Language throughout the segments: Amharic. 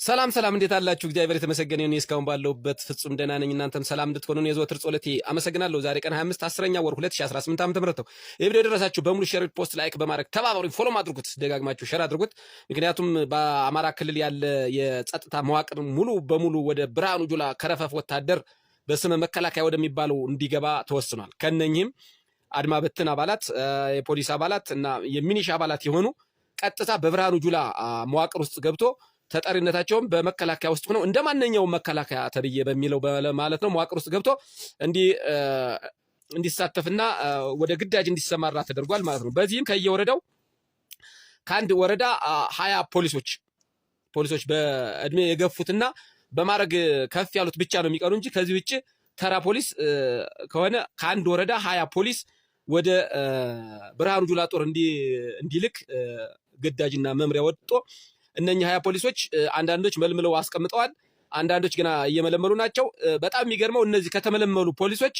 ሰላም ሰላም፣ እንዴት አላችሁ? እግዚአብሔር የተመሰገነ ይሁን። እስካሁን ባለሁበት ፍጹም ደህና ነኝ። እናንተም ሰላም እንድትሆኑ የዘወትር ጸሎቴ አመሰግናለሁ። ዛሬ ቀን 25 10ኛ ወር 2018 ዓ.ም ነው። ይህ ቪዲዮ የደረሳችሁ በሙሉ share፣ post፣ like በማድረግ ተባበሩ። Follow አድርጉት፣ ደጋግማችሁ share አድርጉት። ምክንያቱም በአማራ ክልል ያለ የጸጥታ መዋቅር ሙሉ በሙሉ ወደ ብርሃኑ ጁላ ከረፈፍ ወታደር በስመ መከላከያ ወደሚባለው እንዲገባ ተወስኗል። ከነኚህም አድማ በትን አባላት፣ የፖሊስ አባላት እና የሚኒሻ አባላት የሆኑ ቀጥታ በብርሃኑ ጁላ መዋቅር ውስጥ ገብቶ ተጠሪነታቸውም በመከላከያ ውስጥ ሆነው እንደ ማንኛውም መከላከያ ተብዬ በሚለው ማለት ነው መዋቅር ውስጥ ገብቶ እንዲሳተፍና ወደ ግዳጅ እንዲሰማራ ተደርጓል ማለት ነው። በዚህም ከየወረዳው ከአንድ ወረዳ 20 ፖሊሶች በእድሜ የገፉትና በማዕረግ ከፍ ያሉት ብቻ ነው የሚቀሩ እንጂ ከዚህ ውጭ ተራ ፖሊስ ከሆነ ከአንድ ወረዳ 20 ፖሊስ ወደ ብርሃኑ ጁላ ጦር እንዲልክ ግዳጅና መምሪያ ወጥቶ እነኚህ 20 ፖሊሶች አንዳንዶች መልምለው አስቀምጠዋል። አንዳንዶች ገና እየመለመሉ ናቸው። በጣም የሚገርመው እነዚህ ከተመለመሉ ፖሊሶች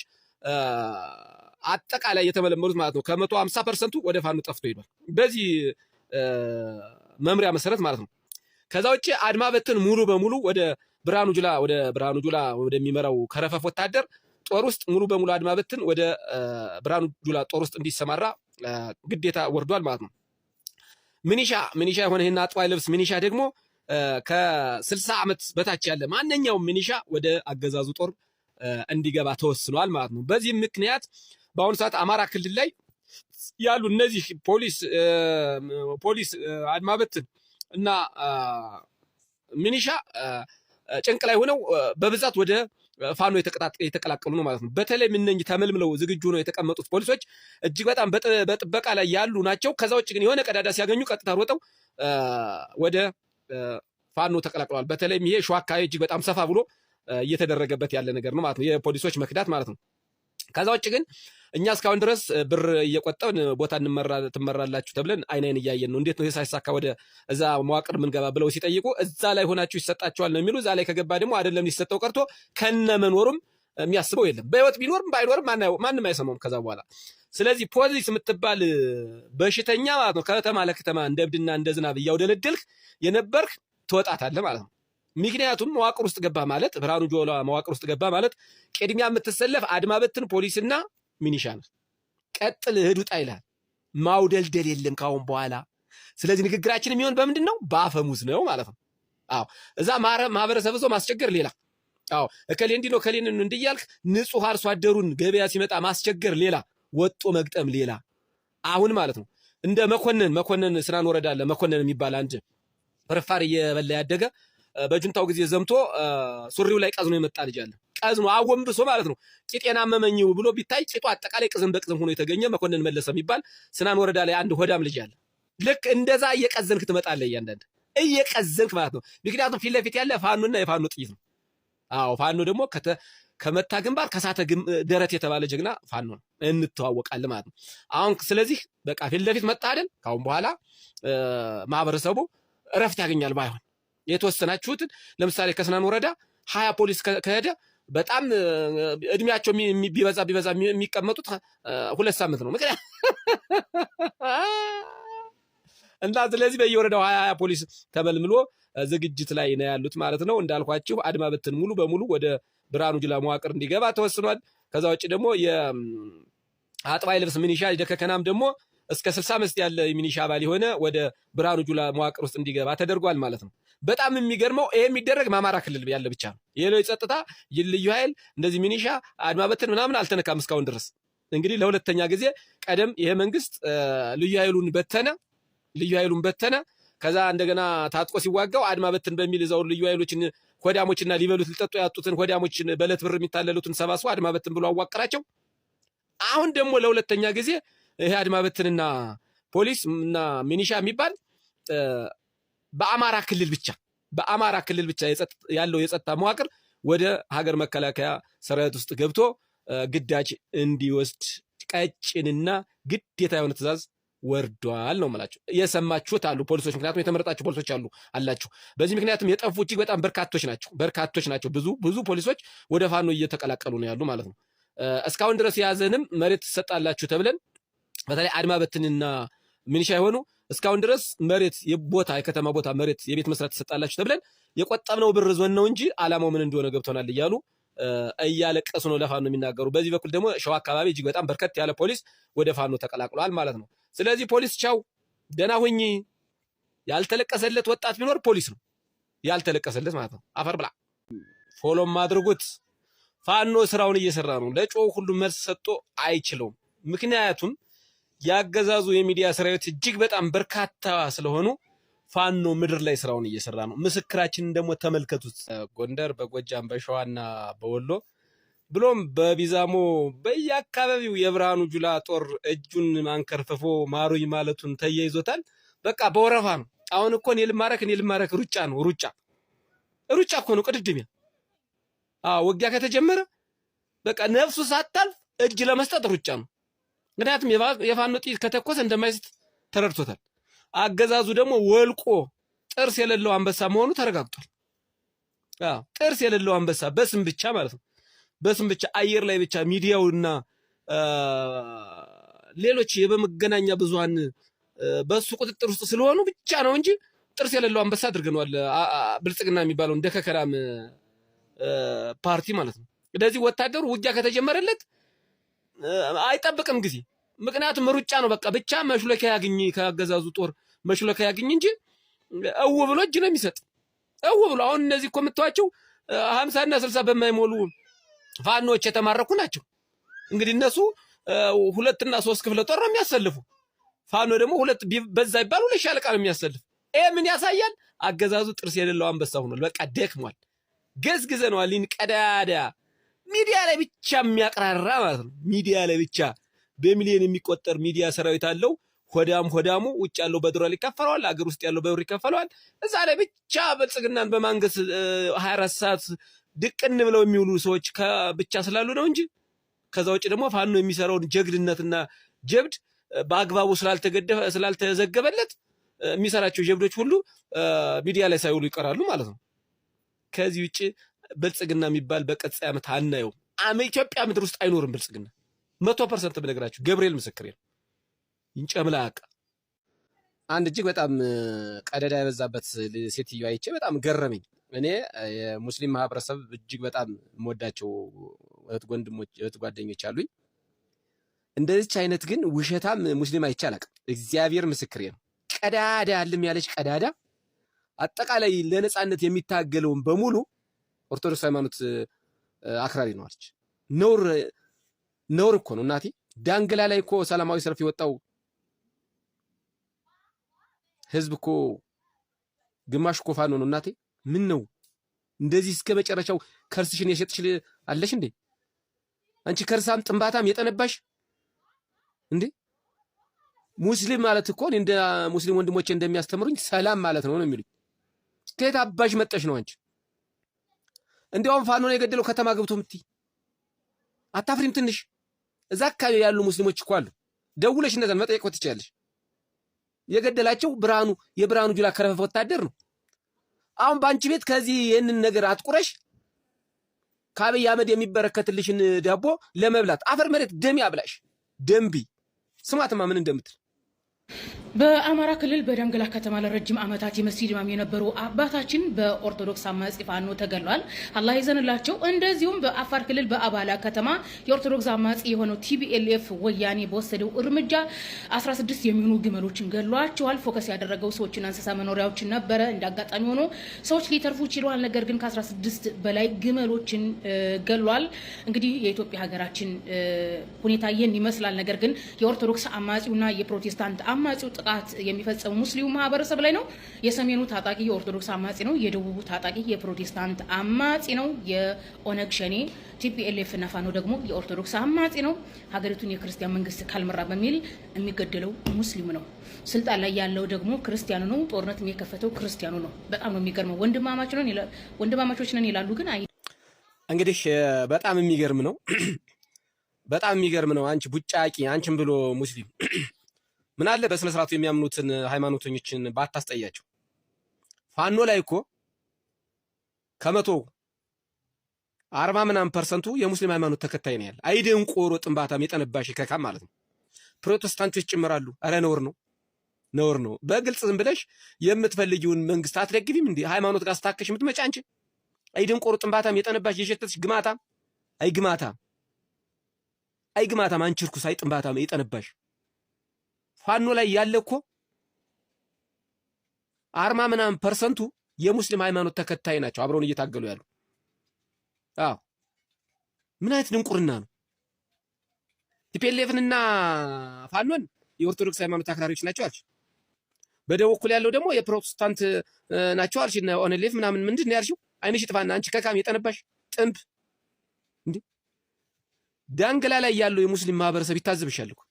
አጠቃላይ የተመለመሉት ማለት ነው ከ150% ወደ ፋኖ ጠፍቶ ሄዷል። በዚህ መምሪያ መሰረት ማለት ነው። ከዛ ውጭ አድማ በትን ሙሉ በሙሉ ወደ ብርሃኑ ጁላ ወደሚመራው ከረፈፍ ወታደር ጦር ውስጥ ሙሉ በሙሉ አድማ በትን ወደ ብርሃኑ ጁላ ጦር ውስጥ እንዲሰማራ ግዴታ ወርዷል ማለት ነው። ሚኒሻ የሆነ ይህን አጥዋይ ልብስ ሚኒሻ ደግሞ ከ60 ዓመት በታች ያለ ማንኛውም ሚኒሻ ወደ አገዛዙ ጦር እንዲገባ ተወስኗል ማለት ነው። በዚህም ምክንያት በአሁኑ ሰዓት አማራ ክልል ላይ ያሉ እነዚህ ፖሊስ፣ አድማ በትን እና ሚኒሻ ጭንቅ ላይ ሆነው በብዛት ወደ ፋኖ የተቀላቀሉ ነው ማለት ነው። በተለይ እነኚህ ተመልምለው ዝግጁ ሆነው የተቀመጡት ፖሊሶች እጅግ በጣም በጥበቃ ላይ ያሉ ናቸው። ከዛ ውጭ ግን የሆነ ቀዳዳ ሲያገኙ ቀጥታ ሮጠው ወደ ፋኖ ተቀላቅለዋል። በተለይም ይሄ ሸዋ አካባቢ እጅግ በጣም ሰፋ ብሎ እየተደረገበት ያለ ነገር ነው ማለት ነው። የፖሊሶች መክዳት ማለት ነው። ከዛ ውጭ ግን እኛ እስካሁን ድረስ ብር እየቆጠብን ቦታ ትመራላችሁ ተብለን አይን አይን እያየን ነው። እንዴት ነው ሳይሳካ ወደ እዛ መዋቅር ምንገባ ብለው ሲጠይቁ እዛ ላይ ሆናችሁ ይሰጣችኋል ነው የሚሉ። እዛ ላይ ከገባ ደግሞ አይደለም ሊሰጠው ቀርቶ ከነ መኖሩም የሚያስበው የለም። በህይወት ቢኖርም ባይኖርም ማንም አይሰማውም ከዛ በኋላ። ስለዚህ ፖሊስ የምትባል በሽተኛ ማለት ነው ከተማ ለከተማ እንደ እብድና እንደ ዝናብ እያውደለደልክ የነበርክ ትወጣታለህ ማለት ነው። ምክንያቱም መዋቅር ውስጥ ገባ ማለት፣ ብርሃኑ ጁላ መዋቅር ውስጥ ገባ ማለት ቅድሚያ የምትሰለፍ አድማ በትን ፖሊስና ሚኒሻ ነው። ቀጥል እህድ ውጣ ይልሃል። ማውደልደል የለም ካሁን በኋላ። ስለዚህ ንግግራችን የሚሆን በምንድን ነው? በአፈሙዝ ነው ማለት ነው። አዎ፣ እዛ ማህበረሰብ ዞ ማስቸገር ሌላ። አዎ፣ እከሌ እንዲህ ነው እከሌን እንዲህ እያልክ ንጹህ አርሶ አደሩን ገበያ ሲመጣ ማስቸገር ሌላ፣ ወጦ መግጠም ሌላ። አሁን ማለት ነው እንደ መኮንን መኮንን ስናን ወረዳ አለ መኮንን የሚባል አንድ ፍርፋሪ እየበላ ያደገ በጁንታው ጊዜ ዘምቶ ሱሪው ላይ ቀዝኖ የመጣ ልጅ አለ። ቀዝኖ አጎንብሶ ማለት ነው። ቂጤን አመመኝ ብሎ ቢታይ ቂጡ አጠቃላይ ቅዝም በቅዝም ሆኖ የተገኘ መኮንን መለሰ የሚባል ስናን ወረዳ ላይ አንድ ሆዳም ልጅ አለ። ልክ እንደዛ እየቀዘንክ ትመጣለህ። እያንዳንድ እየቀዘንክ ማለት ነው። ምክንያቱም ፊት ለፊት ያለ ፋኖና የፋኖ ጥይት ነው። አዎ፣ ፋኖ ደግሞ ከመታ ግንባር ከሳተ ደረት የተባለ ጀግና ፋኖ ነው። እንተዋወቃለን ማለት ነው። አሁን ስለዚህ በቃ ፊት ለፊት መጣ አይደል? ካሁን በኋላ ማህበረሰቡ እረፍት ያገኛል። ባይሆን የተወሰናችሁትን ለምሳሌ ከስናን ወረዳ 20 ፖሊስ ከሄደ በጣም እድሜያቸው ቢበዛ ቢበዛ የሚቀመጡት 2 ሳምንት ነው። ምክንያት እና ስለዚህ በየወረዳው 20 20 ፖሊስ ተመልምሎ ዝግጅት ላይ ነው ያሉት ማለት ነው። እንዳልኳችሁ አድማ በትን ሙሉ በሙሉ ወደ ብርሃኑ ጁላ መዋቅር እንዲገባ ተወስኗል። ከዛ ውጭ ደግሞ የአጥባይ ልብስ ሚኒሻ ደከከናም ደግሞ እስከ 65 ያለ የሚኒሻ አባል የሆነ ወደ ብርሃኑ ጁላ መዋቅር ውስጥ እንዲገባ ተደርጓል ማለት ነው። በጣም የሚገርመው ይሄ የሚደረግ በአማራ ክልል ያለ ብቻ ነው። የሌሎች ጸጥታ ልዩ ኃይል እንደዚህ ሚኒሻ አድማ በትን ምናምን አልተነካም እስካሁን ድረስ። እንግዲህ ለሁለተኛ ጊዜ ቀደም ይሄ መንግስት ልዩ ኃይሉን በተነ፣ ልዩ ኃይሉን በተነ። ከዛ እንደገና ታጥቆ ሲዋጋው አድማ በትን በሚል እዛው ልዩ ኃይሎችን ሆዳሞችና ሊበሉት ሊጠጡ ያጡትን ሆዳሞችን በዕለት ብር የሚታለሉትን ሰባስቦ አድማ በትን ብሎ አዋቀራቸው። አሁን ደግሞ ለሁለተኛ ጊዜ ይሄ አድማ በትንና ፖሊስ እና ሚኒሻ የሚባል በአማራ ክልል ብቻ ያለው የጸጥታ መዋቅር ወደ ሀገር መከላከያ ሰራዊት ውስጥ ገብቶ ግዳጅ እንዲወስድ ቀጭንና ግዴታ የሆነ ትዕዛዝ ወርዷል ነው የምላችሁ። የሰማችሁት አሉ ፖሊሶች፣ ምክንያቱም የተመረጣችሁ ፖሊሶች አሉ አላችሁ። በዚህ ምክንያትም የጠፉ እጅግ በጣም በርካቶች ናቸው፣ በርካቶች ናቸው። ብዙ ብዙ ፖሊሶች ወደ ፋኖ እየተቀላቀሉ ነው ያሉ ማለት ነው። እስካሁን ድረስ የያዘንም መሬት ትሰጣላችሁ ተብለን በተለይ አድማ በትንና ሚኒሻ የሆኑ እስካሁን ድረስ መሬት ቦታ የከተማ ቦታ መሬት የቤት መስራት ትሰጣላችሁ ተብለን የቆጠብነው ብር ዞን ነው እንጂ አላማው ምን እንደሆነ ገብቶናል እያሉ እያለቀሱ ነው ለፋኖ የሚናገሩ። በዚህ በኩል ደግሞ ሸዋ አካባቢ እጅግ በጣም በርከት ያለ ፖሊስ ወደ ፋኖ ተቀላቅሏል ማለት ነው። ስለዚህ ፖሊስ ቻው፣ ደህና ሁኝ። ያልተለቀሰለት ወጣት ቢኖር ፖሊስ ነው፣ ያልተለቀሰለት ማለት ነው። አፈር ብላ። Follow ም አድርጉት። ፋኖ ስራውን እየሰራ ነው። ለጮህ ሁሉ መልስ ሰጥቶ አይችለውም። ምክንያቱም ያገዛዙ የሚዲያ ሰራዊት እጅግ በጣም በርካታ ስለሆኑ ፋኖ ምድር ላይ ስራውን እየሰራ ነው። ምስክራችንን ደግሞ ተመልከቱት። ጎንደር፣ በጎጃም፣ በሸዋና በወሎ ብሎም በቢዛሞ በየአካባቢው የብርሃኑ ጁላ ጦር እጁን አንከርፍፎ ማሩኝ ማለቱን ተያይዞታል። በቃ በወረፋ ነው። አሁን እኮ እኔ ልማረክ እኔ ልማረክ ሩጫ ነው። ሩጫ ሩጫ እኮ ነው ቅድድሚያ። አዎ ውጊያ ከተጀመረ በቃ ነፍሱ ሳታልፍ እጅ ለመስጠት ሩጫ ነው። ምክንያቱም የፋኖ ጥይት ከተኮሰ እንደማይስት ተረድቶታል። አገዛዙ ደግሞ ወልቆ ጥርስ የሌለው አንበሳ መሆኑ ተረጋግጧል። አዎ ጥርስ የሌለው አንበሳ በስም ብቻ ማለት ነው። በስም ብቻ አየር ላይ ብቻ ሚዲያውና ሌሎች የበመገናኛ ብዙሃን በሱ ቁጥጥር ውስጥ ስለሆኑ ብቻ ነው እንጂ ጥርስ የሌለው አንበሳ አድርገነዋል። ብልጽግና የሚባለው እንደ ከከላም ፓርቲ ማለት ነው። ስለዚህ ወታደሩ ውጊያ ከተጀመረለት አይጠብቅም ጊዜ። ምክንያቱም ሩጫ ነው። በቃ ብቻ መሽለኪያ ያግኝ፣ ከአገዛዙ ጦር መሽለኪያ ያግኝ እንጂ እው ብሎ እጅ ነው የሚሰጥ። እው ብሎ አሁን እነዚህ እኮ የምታዋቸው 50 እና 60 በማይሞሉ ፋኖች የተማረኩ ናቸው። እንግዲህ እነሱ ሁለትና ሶስት ክፍለ ጦር ነው የሚያሰልፉ። ፋኖ ደግሞ ሁለት በዛ ይባል ሁለት ሻለቃ ነው የሚያሰልፍ። ይሄ ምን ያሳያል? አገዛዙ ጥርስ የሌለው አንበሳ ሆኗል። በቃ ደክሟል። ገዝግዘነዋል። ይህን ቀዳዳ ሚዲያ ላይ ብቻ የሚያቅራራ ማለት ነው። ሚዲያ ላይ ብቻ በሚሊዮን የሚቆጠር ሚዲያ ሰራዊት አለው። ሆዳም ሆዳሙ ውጭ ያለው በዶላር ይከፈለዋል፣ አገር ውስጥ ያለው በብር ይከፈለዋል። እዛ ላይ ብቻ ብልጽግናን በማንገስ 24 ሰዓት ድቅን ብለው የሚውሉ ሰዎች ብቻ ስላሉ ነው እንጂ ከዛ ውጭ ደግሞ ፋኖ የሚሰራውን ጀግንነትና ጀብድ በአግባቡ ስላልተገደፈ ስላልተዘገበለት የሚሰራቸው ጀብዶች ሁሉ ሚዲያ ላይ ሳይውሉ ይቀራሉ ማለት ነው። ከዚህ ውጭ ብልጽግና የሚባል በቀጣይ ዓመት አናየውም። ኢትዮጵያ ምድር ውስጥ አይኖርም ብልጽግና 100% ብነግራችሁ ገብርኤል ምስክሬ ነው። ይንጨምላቅ አንድ እጅግ በጣም ቀደዳ የበዛበት ሴትዮ አይቼ በጣም ገረመኝ። እኔ የሙስሊም ማህበረሰብ እጅግ በጣም የምወዳቸው እህት ወንድሞች፣ እህት ጓደኞች አሉኝ። እንደዚች አይነት ግን ውሸታም ሙስሊም አይቼ አላውቅም። እግዚአብሔር ምስክሬ ነው። ቀዳዳ አልም ያለች ቀዳዳ አጠቃላይ ለነፃነት የሚታገለውን በሙሉ ኦርቶዶክስ ሃይማኖት አክራሪ ነው አለች። ነውር ነውር እኮ ነው እናቴ። ዳንግላ ላይ እኮ ሰላማዊ ሰልፍ የወጣው ህዝብ እኮ ግማሽ እኮ ፋኖ ነው እናቴ። ምን ነው እንደዚህ እስከ መጨረሻው ከርስሽን የሸጥሽ አለሽ እንዴ? አንቺ ከርሳም ጥንባታም የጠነባሽ እንዴ? ሙስሊም ማለት እኮ እንደ ሙስሊም ወንድሞቼ እንደሚያስተምሩኝ ሰላም ማለት ነው ነው የሚሉኝ። ከየት አባሽ መጠሽ ነው አንቺ? እንዲያውም ፋኖ ነው የገደለው ከተማ ገብቶ ምትይ አታፍሪም? ትንሽ እዛ አካባቢ ያሉ ሙስሊሞች እኮ አሉ። ደውለሽ እነዛን መጠየቅ ትችያለሽ። የገደላቸው ብርሃኑ የብርሃኑ ጁላ ከረፈፈ ወታደር ነው። አሁን በአንቺ ቤት ከዚህ ይህንን ነገር አጥቁረሽ ከአብይ አህመድ የሚበረከትልሽን ዳቦ ለመብላት አፈር መሬት ደም ያብላሽ። ደንቢ ስማትማ ምን እንደምትል። በአማራ ክልል በዳንግላ ከተማ ለረጅም ዓመታት የመስጂድ ኢማም የነበሩ አባታችን በኦርቶዶክስ አማጺ ፋኖ ተገሏል። አላህ ይዘንላቸው። እንደዚሁም በአፋር ክልል በአባላ ከተማ የኦርቶዶክስ አማጺ የሆነው TPLF ወያኔ በወሰደው እርምጃ 16 የሚሆኑ ግመሎችን ገሏቸዋል። Focus ያደረገው ሰዎችና እንስሳ መኖሪያዎችን ነበረ። እንደ አጋጣሚ ሆኖ ሰዎች ሊተርፉ ችለዋል። ነገር ግን ከ16 በላይ ግመሎችን ገሏል። እንግዲህ የኢትዮጵያ ሀገራችን ሁኔታ ይህን ይመስላል። ነገር ግን የኦርቶዶክስ አማጺውና የፕሮቴስታንት አማጺው ጥቃት የሚፈጸሙ ሙስሊሙ ማህበረሰብ ላይ ነው። የሰሜኑ ታጣቂ የኦርቶዶክስ አማጺ ነው። የደቡቡ ታጣቂ የፕሮቴስታንት አማጺ ነው። የኦነግ ሸኔ TPLF እና ፋኖ ደግሞ የኦርቶዶክስ አማጺ ነው። ሀገሪቱን የክርስቲያን መንግስት ካልመራ በሚል የሚገደለው ሙስሊሙ ነው። ስልጣን ላይ ያለው ደግሞ ክርስቲያኑ ነው። ጦርነት የከፈተው ክርስቲያኑ ነው። በጣም ነው የሚገርመው። ወንድማማቾች ነን ይላሉ፣ ግን እንግዲህ በጣም የሚገርም ነው። በጣም የሚገርም ነው። አንቺ ቡጫቂ አንቺን ብሎ ሙስሊም ምን አለ በስነ ስርዓቱ የሚያምኑትን ሃይማኖተኞችን ባታስጠያቸው። ፋኖ ላይ እኮ ከ140 ምናምን percent ኡ የሙስሊም ሃይማኖት ተከታይ ነው ያለ። አይደንቆሮ ጥንባታም የጠነባሽ ከካም ማለት ነው። ፕሮቴስታንቶች ይጨምራሉ። ኧረ ነውር ነው። ነውር ነው። በግልጽ ዝም ብለሽ የምትፈልጊውን መንግስት አትደግፊም እንዴ? ሃይማኖት ጋር ስታከሽ የምትመጪ አንቺ አይ ደንቆሮ ጥንባታም የጠነባሽ የሸተትሽ ግማታም፣ አይ ግማታም፣ አይ ግማታም፣ አንቺ እርኩስ፣ አይ ጥንባታም የጠነባሽ። ፋኖ ላይ ያለ እኮ 40 ምናምን percent ኡ የሙስሊም ሃይማኖት ተከታይ ናቸው፣ አብረውን እየታገሉ ያሉ። አዎ፣ ምን አይነት ድንቁርና ነው? TPLF ንና ፋኖን የኦርቶዶክስ ሃይማኖት አክራሪዎች ናቸው አልሽ። በደቡብ በኩል ያለው ደግሞ የፕሮቴስታንት ናቸው አልሽ። ONLF ምናምን ምንድን ነው ያልሽው? አይንሽ ይጥፋና አንቺ ከካም የጠነባሽ ጥንብ። እንዴ፣ ዳንግላ ላይ ያለው የሙስሊም ማህበረሰብ ይታዘብሻል እኮ፣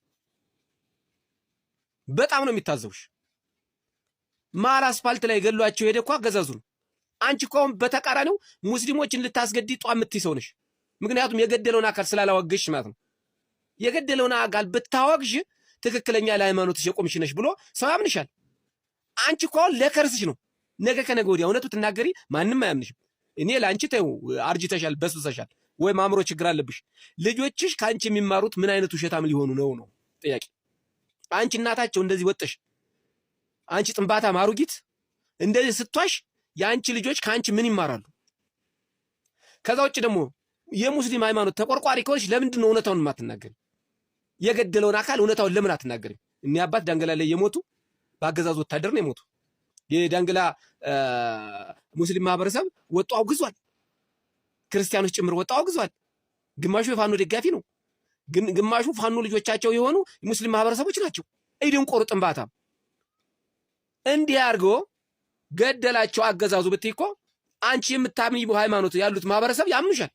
በጣም ነው የሚታዘቡሽ። መሀል አስፋልት ላይ ገሏቸው ሄደ እኮ አገዛዙ ነው። አንቺ እኮ አሁን በተቃራኒው ሙስሊሞችን ልታስገድይ ጧ የምትይ ሰው ነሽ። ምክንያቱም የገደለውን አካል ስላላወገሽ ማለት ነው። የገደለውን አካል ብታወግዥ ትክክለኛ ለሃይማኖትሽ የቆምሽ ነሽ ብሎ ሰው ያምንሻል። አንቺ እኮ አሁን ለከርስሽ ነው። ነገ ከነገ ወዲያ እውነቱ ትናገሪ ማንም አያምንሽም። እኔ ለአንቺ ተይው፣ አርጅተሻል፣ በስብሰሻል፣ ወይም አእምሮ ችግር አለብሽ። ልጆችሽ ከአንቺ የሚማሩት ምን አይነት ውሸታም ሊሆኑ ነው ነው ጥያቄ። አንቺ እናታቸው እንደዚህ ወጠሽ፣ አንቺ ጥንባታ አሮጊት እንደዚህ ስትዋሽ የአንቺ ልጆች ከአንቺ ምን ይማራሉ? ከዛ ውጭ ደግሞ የሙስሊም ሃይማኖት ተቆርቋሪ ከሆንሽ ለምንድን ነው እውነታውን የማትናገሪ? የገደለውን አካል እውነታውን ለምን አትናገሪም? እኒህ አባት ዳንገላ ላይ የሞቱ በአገዛዙ ወታደር ነው የሞቱ። የዳንግላ ሙስሊም ማህበረሰብ ወጡ አውግዟል። ክርስቲያኖች ጭምር ወጡ አውግዟል። ግማሹ የፋኖ ደጋፊ ነው፣ ግማሹ ፋኖ ልጆቻቸው የሆኑ ሙስሊም ማህበረሰቦች ናቸው። ደንቆሮ ጥንባታ፣ እንዲህ አድርጎ ገደላቸው አገዛዙ ብትይ እኮ አንቺ የምታምኚው ሃይማኖት ያሉት ማህበረሰብ ያምኑሻል።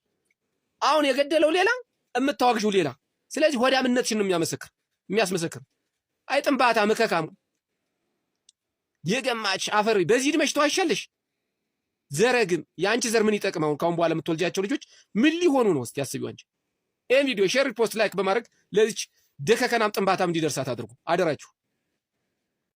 አሁን የገደለው ሌላ፣ የምታወግዥው ሌላ። ስለዚህ ሆዳምነትሽን ነው የሚያስመሰክር። አይ ጥንባታ ምከካም የገማች አፈር፣ በዚህ ዕድሜሽ ተዋሻለሽ። ዘረግም የአንቺ ዘር ምን ይጠቅም? አሁን ካሁን በኋላ የምትወልጃቸው ልጆች ምን ሊሆኑ ነው? እስቲ አስቢው አንቺ። ይህን ቪዲዮ share፣ post፣ like በማድረግ ለዚች ደከከናም ጥንባታም እንዲደርሳት አድርጉ አደራችሁ።